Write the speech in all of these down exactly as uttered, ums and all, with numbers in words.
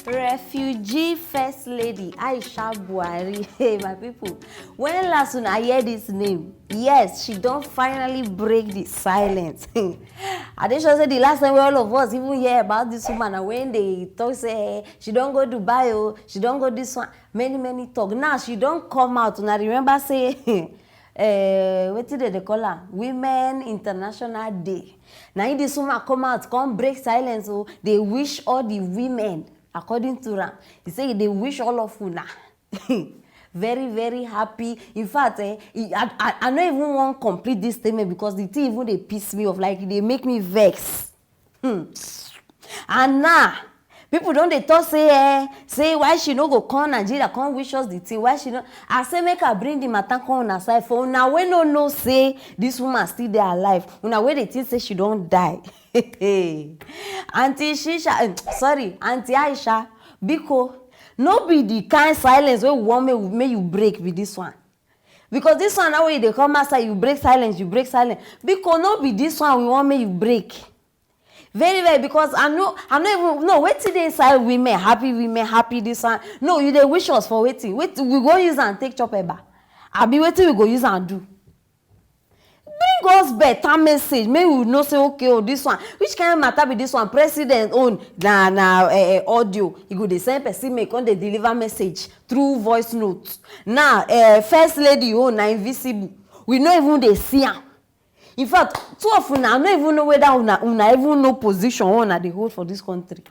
Refugee First Lady Aisha Buhari. Hey, my people, when last una hear this name? Yes, she don finally break the silence. I dey sure say the last time wey all of us even hear about this woman na when they talk say, eh, she don go Dubai o, she don go this one, many many talk. Now she don come out. Una remember say, eh, wetin dem dey call am? Women International Day. Na im this woman come out, come break silence o, dey wish all the women, according to am. He say he dey wish all of una very very happy. In fact, eh, he, I, I, I no even wan complete this statement because the thing even dey piss me off, like, e dey make me vex. Hmm. And now, people don dey talk say, eh, say why she no go come Nigeria, come wish us the thing, why she no? I say make I bring the matter come una side, for una wey no know say this woman still dey alive, una wey dey think say she don die. Aunty Shisha, eh, sorry, Aunty Aisha, biko, no be the kind silence wey we wan make, make you break be this one. Because this one, now wey you dey come outside, you break silence, you break silence. Biko, no be this one we wan make you break. Very very, because I no, I no even know wetin dey inside women happy, women happy, this one. No, you dey wish us for wetin? Wetin we go use am take chop eba? Abi wetin we go use am do? Bring us better message, make we know say, okay o, this one, which kind matter be this one? President own na, na, eh, eh, audio, e go dey send person make come dey deliver message through voice note. Now, eh, First Lady own na invisible, we no even dey see am. In fact, two of una, I no even know whether una, una even know position wey una dey hold for this country.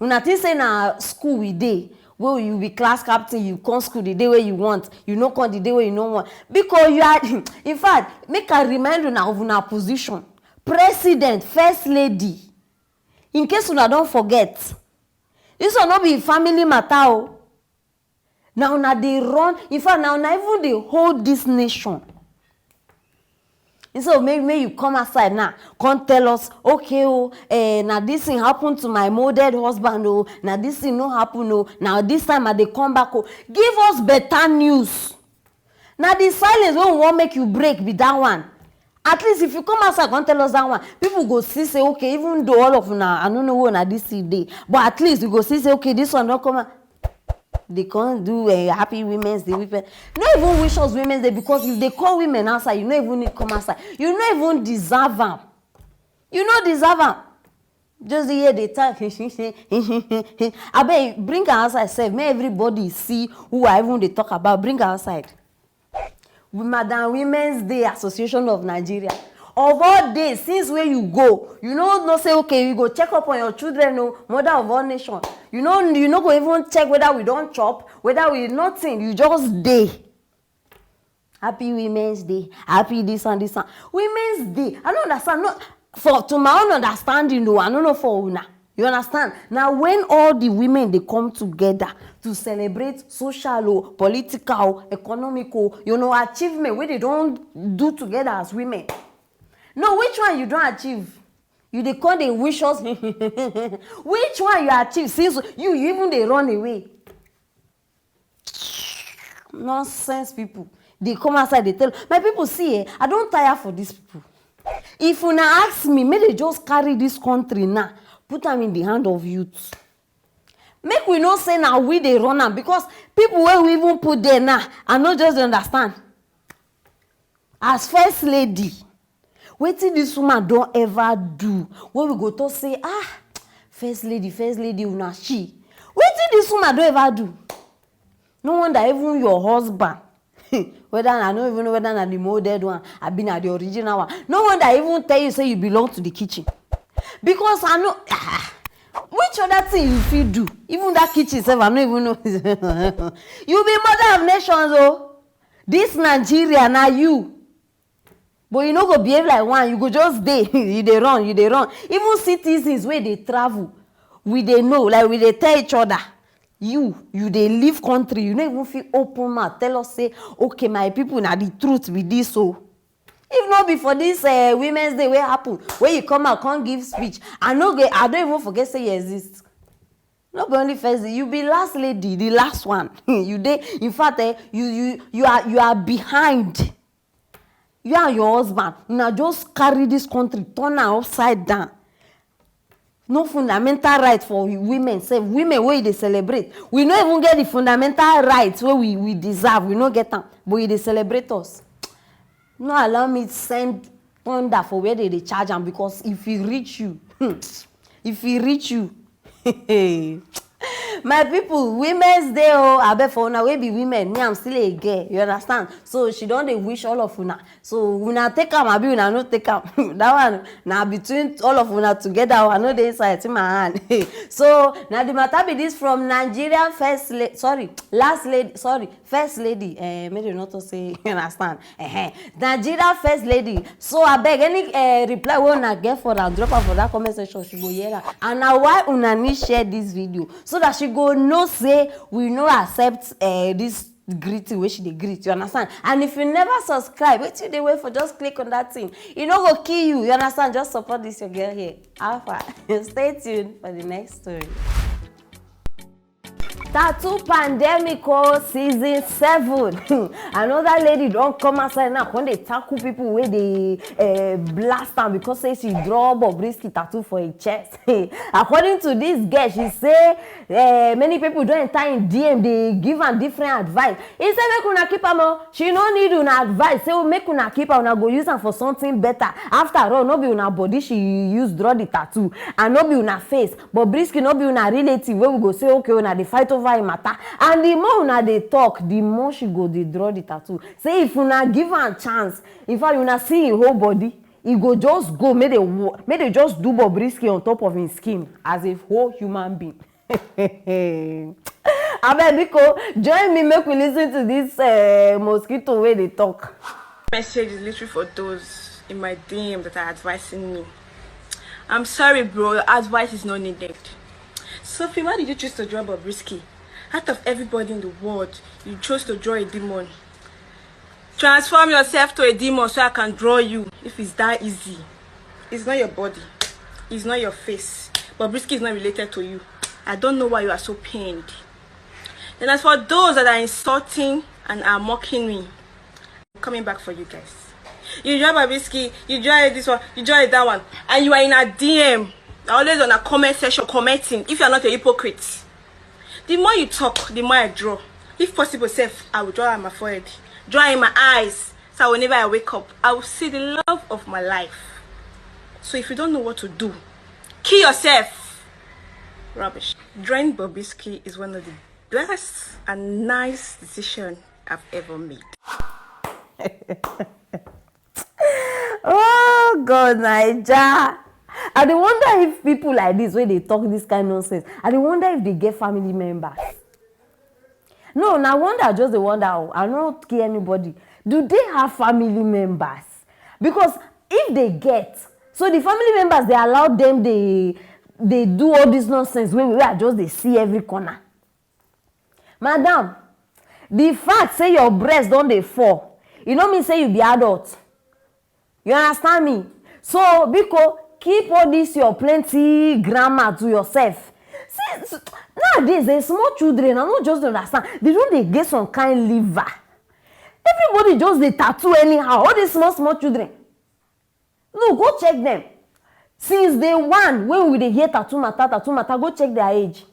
Una think say na school we dey, wey you be class captain, you come school the day wey you want, you no come the day wey you no want? Because you are, in fact, make I remind una of una position. President, First Lady, in case una don forget, this one no be family matter o. Na una dey run, in fact, na una even dey hold this nation. Instead of make, make you come outside now, come tell us, okay o, eh, na this thing happen to my murdered husband o, na this thing no happen o, na this time I dey come back o. Give us better news. Na the silence wey we wan make you break be that one. At least if you come outside come tell us that one, people go see say, okay, even though all of una, I no know where una this thing dey, but at least we go see say, okay, this one don come out. They come do, eh, happy Women's Day. Women no even wish us Women's Day, because if they call women outside, you no even need come outside. You no even deserve am. You no deserve am. Just dey hear dey talk. Abeg, bring am outside sef, make everybody see who I even dey talk about. Bring am outside. Madam Women's Day Association of Nigeria. Of all days, since wey you go, you no know say, okay, you go check up on your children o, mother of all nation. You no, you no go even check whether we don chop, whether we, nothing. You just dey. Happy Women's Day, happy this and this and Women's Day. I no understand. No, for, to my own understanding o, I no know for una. You understand? Na when all the women dey come together to celebrate social o, political o, economic o, you know, achievement wey they don do together as women. No, which one you don achieve? You dey come dey wish us. Which one you achieve since you, you even dey run away? Nonsense people. Dey come outside dey tell, my people, see, eh, I don tire for these people. If una ask me, make they just carry this country now, put am in the hand of youth. Make we know say na we dey run am, because people wey we even put there now, I no just dey understand. As First Lady, wetin this woman don ever do wey we go talk say, ah, First Lady, First Lady, una she? Wetin this woman don ever do? No wonder even your husband, whether, I no even know whether na the molded one, abi na the original one. No wonder I even tell you say you belong to the kitchen. Because I know, ah, which other thing you fit do? Even that kitchen sef, I no even know. You be mother of nations o. This Nigeria na you. But you no go behave like one, you go just dey, you dey run, you dey run. Even citizens wey dey travel, we dey know, like, we dey tell each other. You, you dey leave country, you no even fit open mouth tell us say, okay, my people, na the truth be this o. If no be for this, eh, Women's Day wey happen, wey you come out come give speech, I no go, I don even forget say you exist. No be only First Lady, you be Last Lady, the last one. You dey, in fact, eh, you, you, you are, you are behind. You and your husband, una just carry this country, turn am upside down. No fundamental right for women sef, women wey you dey celebrate, we no even get the fundamental right wey we we deserve, we no get am, but you dey celebrate us. No allow me send thunder for where they dey charge am, because if e reach you, hmm, if e reach you, my people, women's day o, abeg, for una wey be women, me, I'm still a girl, you understand? So she don dey wish all of una, so una take am abi una no take am, that one na between all of una together o, I no dey inside, see my hand. So na the matter be this from Nigeria first lady, sorry, last lady, sorry, first lady, eh, make dem no talk say, you understand? Eh, Nigeria first lady. So abeg, any eh, reply wey una get for am, drop am for that comment section, she go hear am. And na why una need share this video, so that she go know say we no accept eh, this greeting wey she dey greet, you understand? And if you never subscribe, wetin you dey wait for? Just click on that thing, e no go kill you, you understand? Just support this your girl here. How far? Stay tuned for the next story. Tattoo pandemic o, season seven. Another lady don come outside now, come dey tackle people wey dey eh, blast am because say she draw Bobrisky tattoo for im chest. According to this girl, she say eh, many people don enter im D M, dey give am different advice. He say make una keep am o. She no need una advice, say make una keep am, una go use am for something better. After all, no be una body she use draw the tattoo, and no be una face. Bobrisky no be una relative wey we go say okay, una dey fight over im matter. And the more una dey talk, the more she go dey draw the tattoo. Say if una give am chance, in fact, una see im whole body, e go just go make dey wo- make dey just do Bobrisky on top of im skin as a whole human being. Abeg biko, join me make we listen to this uh, mosquito wey dey talk. Message is literally for those in my D M that are advising me. I'm sorry, bro. Your advice is not needed. Sophie, why did you choose to draw Bobrisky? Out of everybody in the world, you chose to draw a demon. Transform yourself to a demon so I can draw you if it's that easy. It's not your body. It's not your face. Bobrisky is not related to you. I don't know why you are so pained. Then as for those that are insulting and are mocking me, I'm coming back for you guys. You draw Bobrisky, you draw this one, you draw that one, and you are in a D M. Always on a comment section commenting if you are not a hypocrite. The more you talk, the more I draw. If possible, self, I will draw on my forehead, draw in my eyes, so I will never I wake up, I will see the love of my life. So if you don't know what to do, kill yourself. Rubbish. Drawing Bobrisky is one of the best and nice decision I've ever made. Oh God, Naija. I dey wonder if people like this wey dey talk this kind nonsense, I dey wonder if they get family members. No, na wonder, I just dey wonder o. I no kill anybody. Do they have family members? Because if they get, so the family members dey allow them dey dey do all this nonsense wey wey I just dey see every corner. Madam, the fact say your breast don dey fall, e no mean say you be adult. You understand me? So biko, keep all this your plenty grammar to yourself. See, s- nowadays eh, small children, I no just dey understand. They don dey get some kind liver. Everybody just dey tattoo anyhow. All these small small children. No, go check them. Since day one wey we dey hear tattoo matter, tattoo matter, go check their age.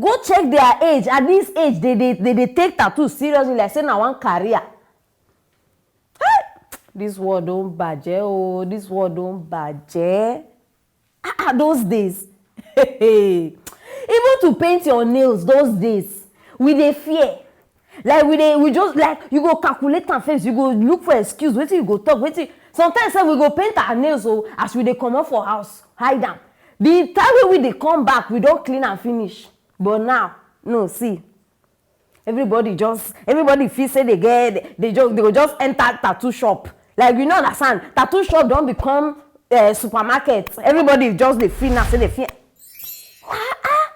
Go check their age. At this age, they dey they dey take tattoo seriously like say na one career. Hey! This world don baje o. This world don baje. Ah, ah, those days. Even to paint your nails those days, we dey fear. Like we dey we just like you go calculate am first, you go look for excuse, wetin you go talk, wetin. Sometimes sef we go paint our nails o, as we dey comot for house, hide am. The time wey we dey come back, we don clean am finish. But now, no, see, everybody just everybody feel say they get they just they go just enter tattoo shop. Like, you no understand, tattoo shop don become uh, supermarket. Everybody just dey feel now say they feel. Ah, ah.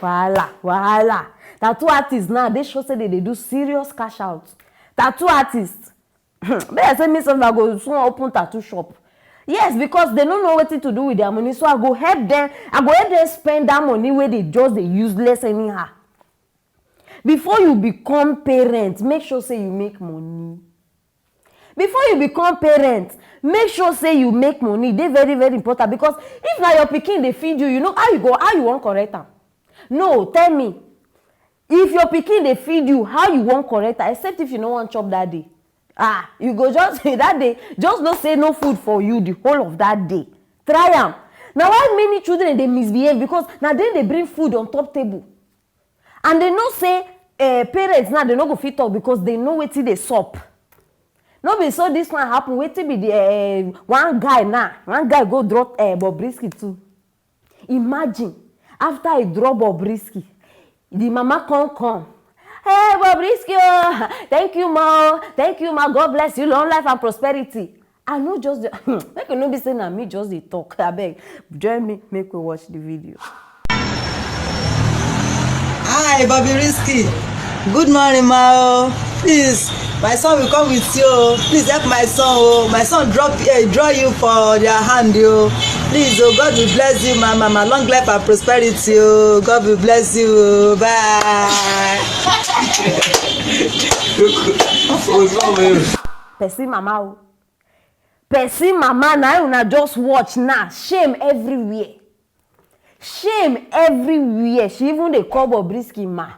Wahala, wahala. Tattoo artists now dey show say they dey do serious cash out. Tattoo artists, be like say me sef I go soon open tattoo shop. Yes, because they no know wetin to do with their money, so I go help them. I go help them spend that money wey they just dey useless anyhow. Before you become parent, make sure say you make money. Before you become parent, make sure say you make money, e dey very very important, because if na your pikin dey feed you, you know how you go, how you wan correct am? No, tell me, if your pikin dey feed you, how you wan correct am? Except if you no wan chop that day. Ah, you go just that day, just know say no food for you the whole of that day. Try am. Na why many children dey misbehave, because na dem dey bring food on top table. And they know say uh, parents now, they no go fit talk because they know wetin dey sup. No be so this one happen. Wetin be the uh, one guy now? One guy go drop uh, Bobrisky too. Imagine, after he drop Bobrisky, the mama come come. Hey Bobrisky, oh, thank you ma, thank you ma, God bless you, long life and prosperity. I no just dey make e no be say na me just dey talk. Abeg, join me, make we watch the video. Hi, Bobby Risky. Good morning, ma. Oh. Please, my son will come with you. Oh. Please help my son. Oh. My son drop uh, draw you for their hand. Oh. Please, oh, God will bless you, ma, mama. Long life and prosperity. Oh. God will bless you. Oh. Bye. Person mama o. Person mama na una just watch now. Shame everywhere. Shame everywhere. She even dey call Bobrisky ma.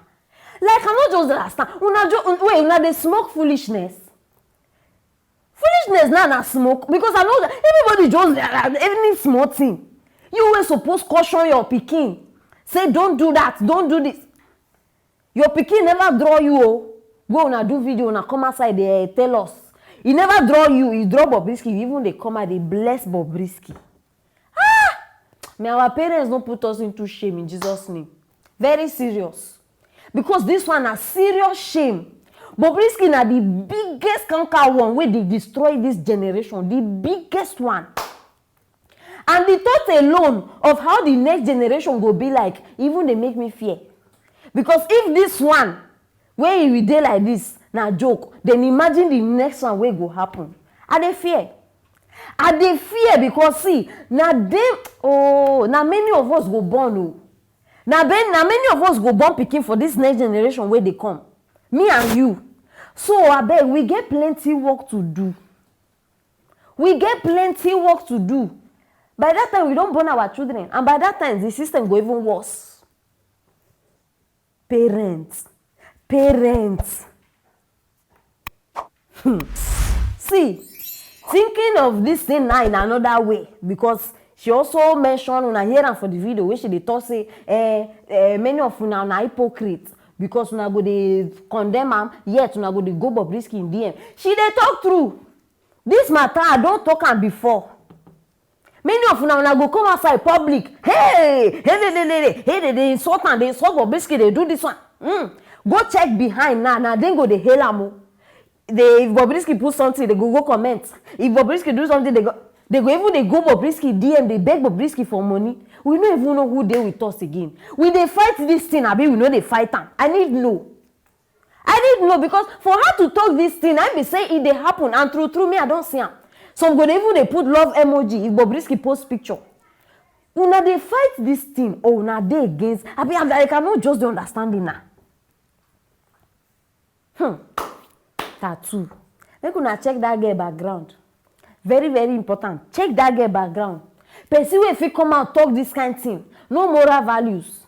Like I no just understand. Una just wait, una dey smoke foolishness. Foolishness now na smoke because I know that everybody just any small thing. You were supposed caution your pikin. Say don't do that, don't do this. Your pikin never draw you o. Wey una do video, una come outside dey tell us. E never draw you, e draw Bobrisky, you even dey come out dey bless Bobrisky. Ah! May our parents no put us into shame in Jesus name. Very serious. Because this one na serious shame. Bobrisky na the biggest kanka one wey dey destroy this generation, the biggest one. And the thought alone of how the next generation go be like even dey make me fear. Because if this one wey e dey like this na joke, then imagine the next one wey go happen. I dey fear. I dey fear because see, na dem oh, na many of us go born oh. Na ben, na many of us go born pikin for this next generation wey dey come. Me and you. So abeg, we get plenty work to do. We get plenty work to do. By that time, we don born our children, and by that time, the system go even worse. Parents, parents. Hmm. See, thinking of this thing now in another way, because she also mentioned, una hear am for the video wey she dey talk say eh, eh, many of una na hypocrite, because una go dey condemn am, yet una go dey go Bobrisky in D M. She dey talk true. This matter I don talk am before. Many of una una go come outside public, hey, hey, dey dey dey dey hey, dey dey insult am, dey insult Bobrisky, dey do this one. Mm. Go check behind now, na dem go dey hail am o. Dey if Bobrisky put something, dey go go comment. If Bobrisky do something, dey go dey go even dey go Bobrisky D M, dey beg Bobrisky for money. We no even know who dey with us again. We dey fight this thing, abi we no dey fight am? I need know. I need know because for her to talk this thing, I be say e dey happen, and true true me I don see am. Some go dey even dey put love emoji if Bobrisky post picture. Una dey fight this thing or una dey against? Abi I I cannot just dey understand una. Hmm. Tattoo. Make una check that girl background. Very very important. Check that girl background. Person wey fit come out talk this kind thing, no moral values.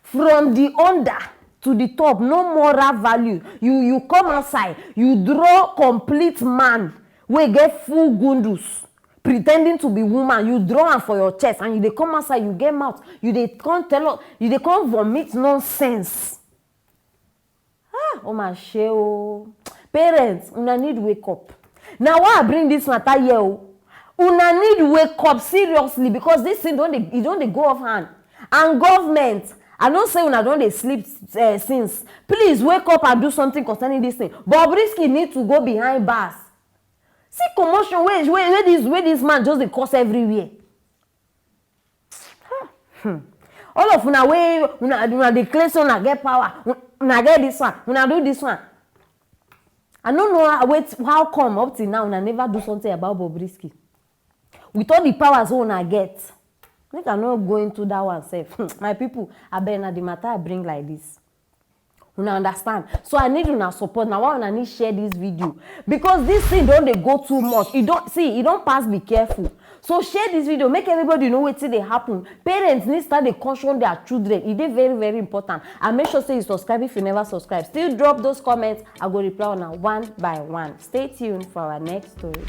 From the under to the top, no moral value. You you come outside, you draw complete man wey get full gundus, pretending to be woman. You draw am for your chest and you dey come outside, you get mouth, you dey come tell us, you dey come vomit nonsense. Ah, oh my shey o. Parents, una need wake up. Na why I bring this matter here o. Una need wake up seriously because this thing don dey e don dey go off hand. And government, I know say una don dey sleep uh, since. Please wake up and do something concerning this thing. Bobrisky need to go behind bars. See commotion wey wey wey this wey this man just dey cause everywhere. Hmm. All of una wey una una dey claim say una get power, una get this one, una do this one. I no know how, wait, how come up till now una never do something about Bobrisky. With all the powers wey una get, make I no go into that one sef. Hmm. My people, abeg na the matter I bring like this. Una understand? So I need una support. Na why una need share this video, because this thing don dey go too much. E don, see, e don pass be careful. So share this video, make everybody know wetin dey happen. Parents need start dey caution their children. E dey very, very important. And make sure say you subscribe if you never subscribe. Still drop those comments. I go reply una one by one. Stay tuned for our next story.